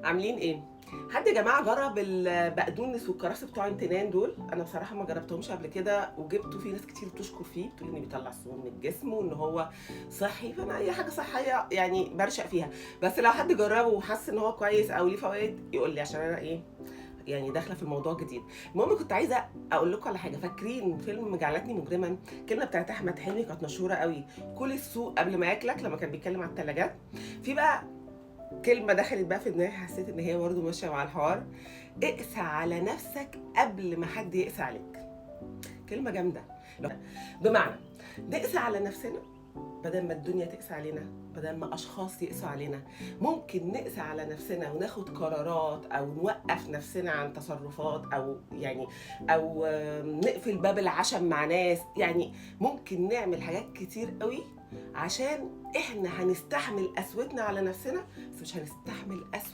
عاملين ايه؟ حد يا جماعة جرب البقدونس والكرفس بتوع امتنان دول؟ انا بصراحة ما جربتهمش قبل كده، وجبته في ناس كتير بتشكر فيه، بتقول ان بيطلع السموم من الجسم وان هو صحي، فانا اي حاجة صحية يعني برشق فيها. بس لو حد جربه وحس ان هو كويس او ليه فوائد يقول لي، عشان انا ايه يعني داخله في الموضوع جديد. المهم كنت عايزه اقول لكم على حاجة. فاكرين فيلم جعلتني مجرما؟ الكلمة بتاعت احمد حلمي كانت مشهورة قوي، كل السوق قبل ما ياكلك، لما كان بيتكلم على الثلاجات. في بقى كلمة دخلت بقى في دماغي، حسيت ان هي برضه ماشية مع الحوار: اقسى على نفسك قبل ما حد يقسى عليك. كلمة جامده. بمعنى نقسى على نفسنا بدل ما الدنيا تقسى علينا، بدل ما اشخاص يقسوا علينا. ممكن نقسى على نفسنا وناخد قرارات، او نوقف نفسنا عن تصرفات، او يعني او نقفل باب العشم مع ناس. يعني ممكن نعمل حاجات كتير قوي عشان احنا هنستحمل قسوتنا على نفسنا، بس مش هنستحمل قسوة